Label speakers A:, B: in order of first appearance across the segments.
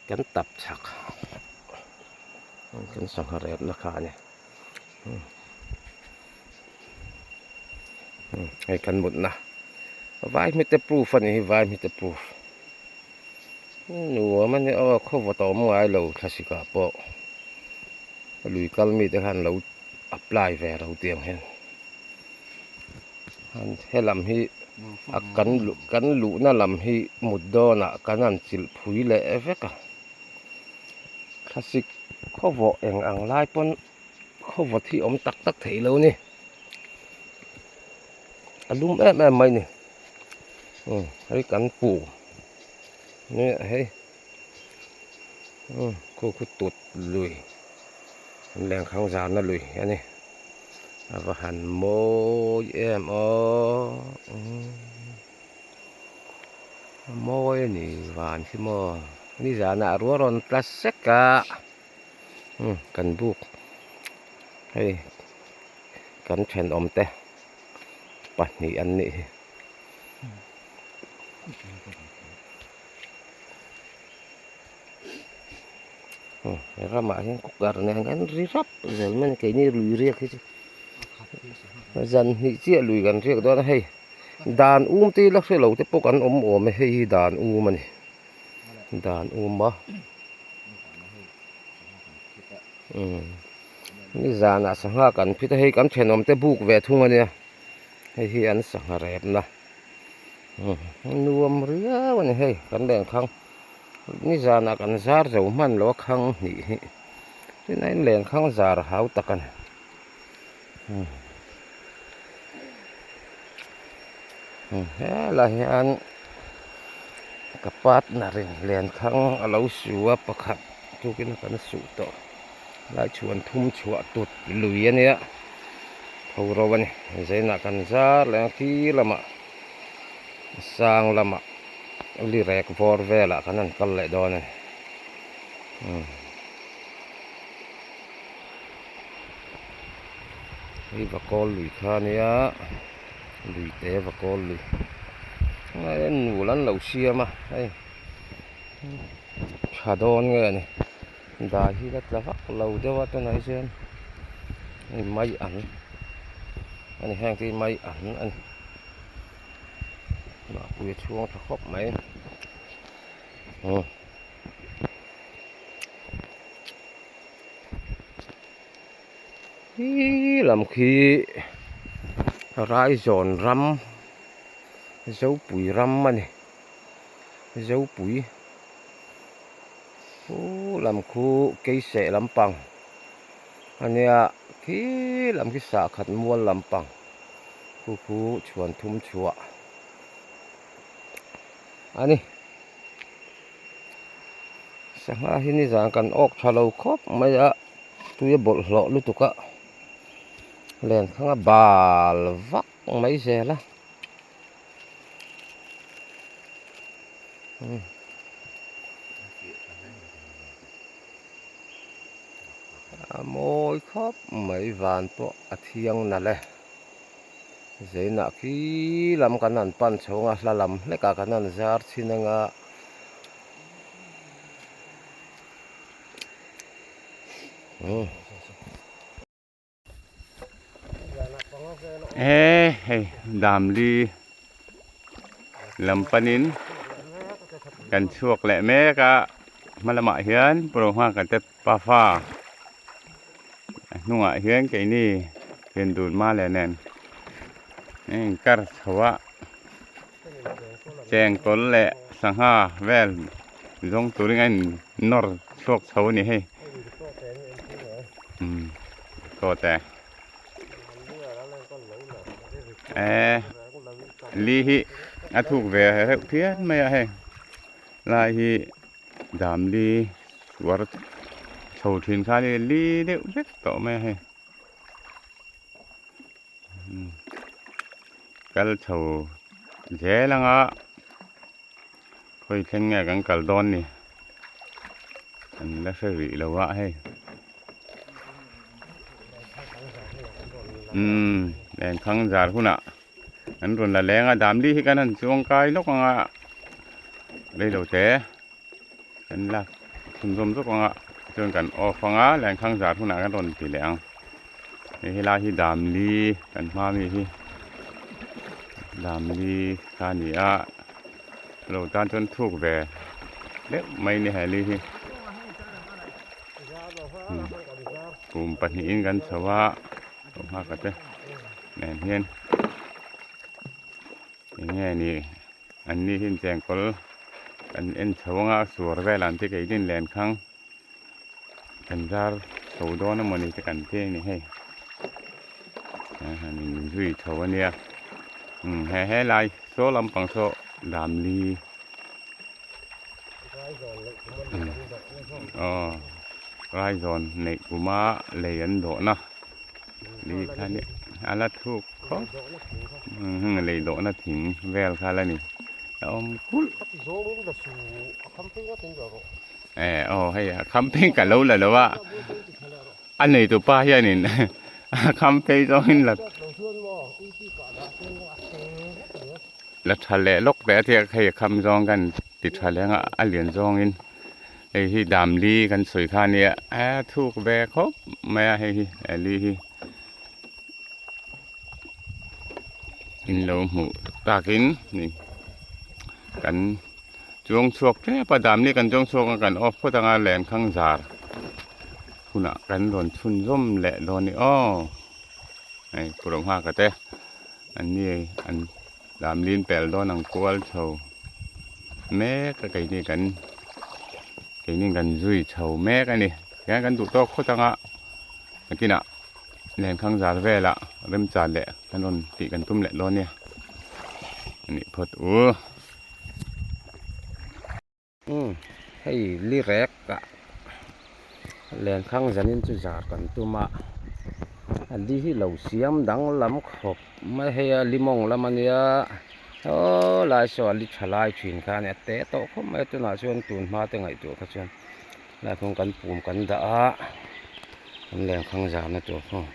A: Kan tap chhak kan sangha repna kha a ni hei kan mutna vai hmite proof a ni hi vai hmite proof nuam a ni aw khaw vawt a awm ngai lo thlasik ah pawh lui kal mite khan lo apply ve ro tiang hian. Helam hi a kan luh kan luhna lam hi mut dawnah kan han chilh phui leh vek a thlasik khawvawh eng ang lai pawn khawvawt hi awm tak tak theih lo ni a lum em em mai ni umm hei kan pu nge hei umm khu khu tut lui lengkhang zana lui a ni. A va han mawi em aw a mawi a ni van khi maw nizanah ruah rawn tla sek a kan buk hei kan thenawm te pahnih an nih hi. He ramah hian cooker nen kan ri rap zel mai a ni keini lui riak hi chu zan hnih chiah lui kan riak dawn a hei dan um te la hre lo te pawh kan awm awm e hei hi dan um a ni dan um a umm nizanah sangha kan phit a hei kan thenawm te buk ve thung a nia hei hi an sangha repna nuam riau a ni hei kan lenkhang. Nizanah kan zar zo hman lo a khang hnih hi tunah hian lenkhang zar a hau tak a ni helai hian ka partner in lenkhang a lo su a pakhat tukin kan suh tawh lai chhuan thum chhuah tut lui a nia tho ro a ni zainah kan zar leh ang khi lamah sang lamah. Li rek vawr velah khan an kal leh dawn a ni. Umm. Hei vakawl lui kha a nia lui te vakawl lui hei nul an lo siam a hei tha dawn nge a ni dai hi la tla vak lo deuh a tunah hi chuan hei mai an a ni heng te hi mai an a ni. Mahpui a chhuang tha khawp mai umm hi lam khi Raizawn ram Zopui ram a ni Zopui chu lam khu Keiseh lampang a nia khi lam khi Sahkhat mual lampang. Khu khu chhuan thum chhuah a ni. Sangha hi nizan kan awk tha lo khawp mai a, tui a bawlhhlawh lutuk a, lenkhang a bal vak mai zel a. A mawi khawp mai van pawh a thiang nalh e zeinah khi lam kan han pan chho a hla lam hlek ah kan han zar chhin anga umm.
B: He hei damli lam panin kan chhuak leh mek a hma lamah hian pawh nghak te pafa a hnungah hian keini thian dun ma leh nen a inkar chho a chengkawl leh sangha vel zawng turin a in nawr chhuak chho a ni hei umm tawt e eh li hi a thuk ve reuh phian mai a hei lai hi dam li uar chho thin kha ni li deuh vek tawh mai a hei. Kal chho zel anga khawi thleng nge kan kal dawn ni an la hre rih lo a hei umm lenkhang zar hunah an rawn la leng a damli hi kan han chuang kai lawk anga reilo te kan lak. chhunzawm zawk ang a chuan kan off ang a lenkhang zar hunah kan rawn ti leh ang hei helai hi damli kan hma mi hi damli kha a ni a lo tan chuan thuk ve deuh mai a ni heli hi kum pahnihin kan chho a nghak a te nen hian eng nge ni an ni hi chengkawl kan en chho anga a suar vel ang te keini lenkhang kan zar chho dawn emawni te kan ti a ni hei han in zui chho ania umm he helai saw lampang saw damli aw raizawn neih kuma lei an dawhna li kha nia a la thuk khawp umm lei dawhna thing vel kha la ni a awm kulh eh aw hei a kham phei ka lo la lo a a neitu pa hianin a kham phei zawngin la la tha leh lawk teh a tia hei a kham zawng kan ti tha leh anga a lian zawngin hei hi damli kan sawi kha ania a thuk ve khawp mai a hei hi li hi in lo hmuh takin ni kan chuang chhuak tep a damli kan chuang chhuak a kan off phawt anga lenkhang zar hunah kan rawn chhunzawm leh dawn a ni aw hei purh nghak a te. An ni an lam lin pel dawn ang kual chho mek a keini kan keini kan zui chho mek a ni tihian kan duh tawk phawt anga nakinah lenkhang zal velah remchan leh kan rawn tih kan tum leh dawn nia a nih phawt u.
A: Umm hei li rek ah lenkhang zanin chu zar kan tum a a li hi lo siam danglam khawp mai hei a limawng lam a nia aw lai saw a li tha lai thin kha a nia te tawh khawp mai a tunah chuan tun hma te ngaihtuah kha chuan lai khawn kan pum kan dah a kan lenkhang zarna tur pawh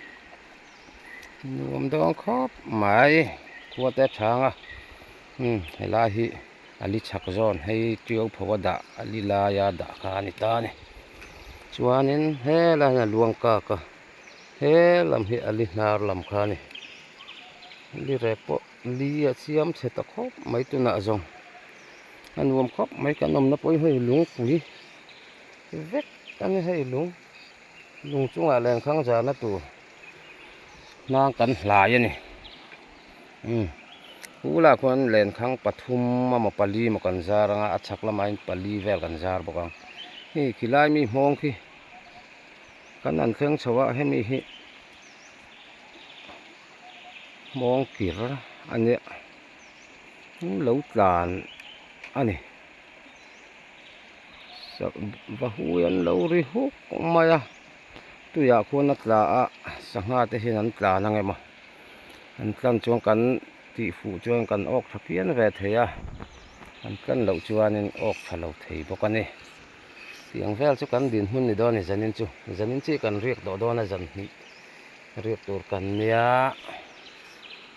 A: nuam dawn khawp mai khua te a chhang a umm helai hi. A li chhak zawn hei tiau pho a dah a li laia dah kha a ni ta a ni chuanin helai hian a luang kak a he lam hi a li hnar lam kha a ni li rek pawh li a siam chhe ta khawp mai tunah zawng a nuam khawp mai kan awmna pawh hi hei lungpui vek a ni hei lung lung chungah lenkhang zahna tur hnang kan hlai a ni. Umm hulah khuan lenkhang pathum emaw pali emaw kan zar anga a chhak lamah hian pali vel kan zar bawk ang hei khilai mi hmawng khi kan han thleng chho a hemi hi hmawng kir a nia lo tlan a ni va hui an lo ri huk mai a tuiah khuan a tla a sangha te hian an tlan ang emaw. An tlan chuan kan tih fuh chuan kan awk tha phian ve thei a, an tlan loh chuanin awk tha lo thei bawk a ni. Tiang vel chu kan dinhmun ni dawn a ni zanin chu, zanin chiah kan riak tawh dawn a zan hnih riak tur kan nia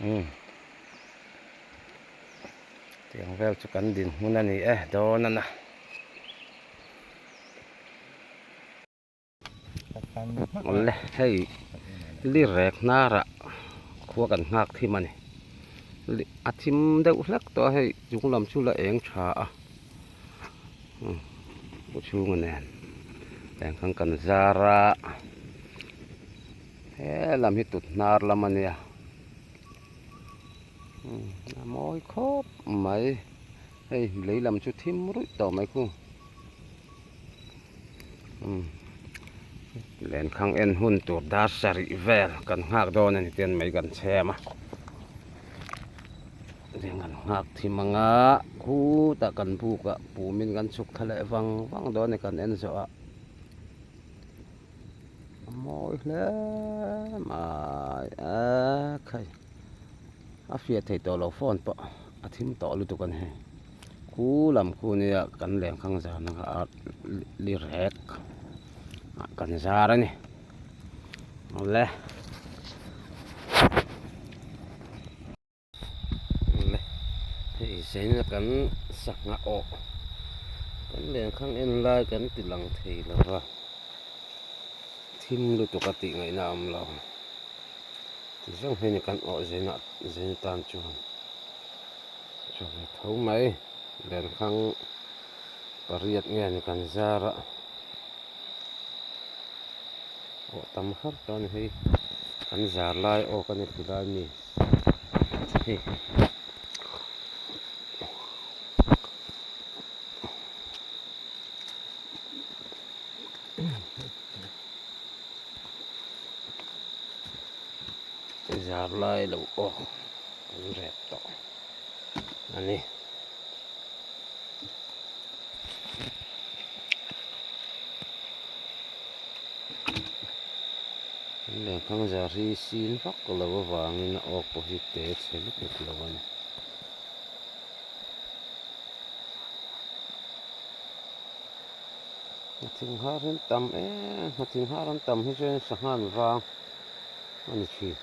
A: umm tiang vel chu kan dinhmun a ni e dawn a na. Awle hei li rek hnarah khua kan nghak thim a ni a thim deuh hlek tawh a hei chung lam chu la eng tha a u chhunga nen eng khan kan zar a he lam hi tut hnar lam a nia a mawi khawp mai hei lei lam chu thim ruih tawh mai khu. Lenkhang en hun tur dar sarih vel kan nghak dawn a ni tian mai kan chhem a eng an nghak thim ang a khutah kan buk ah pumin kan chhuk thla leh vang vang dawn a ni kan en zawh ah a mawi hle mai a khai a fiah thei tawh lo phone pawh a thim tawh lutuk a ni hei. Khu lam khu nia kan lenkhang zan ang a li rek ah kan zar a ni awle awle hei zaina kan sangha awh. Kan lenkhang en lai kan ti lang thei lo va, thim lutuk a tih ngaihna a awm lo. Ti zawng hi a ni kan awh zen ah zen atan chuan chaw ve tho mai. Lenkhang pariat nge ni kan zar a, awh tam har tawh a ni hei. Kan zar lai awk a ni khilai mi hei. Zar lai lo awk kan rep tawh a ni. Lenkhang zar hi sin vak lo avangin a awk pawh hi te chhe lutuk lo a ni. Hnathing har hi an tam em hnathing har an tam hi chuan sangha an vang a ni thin.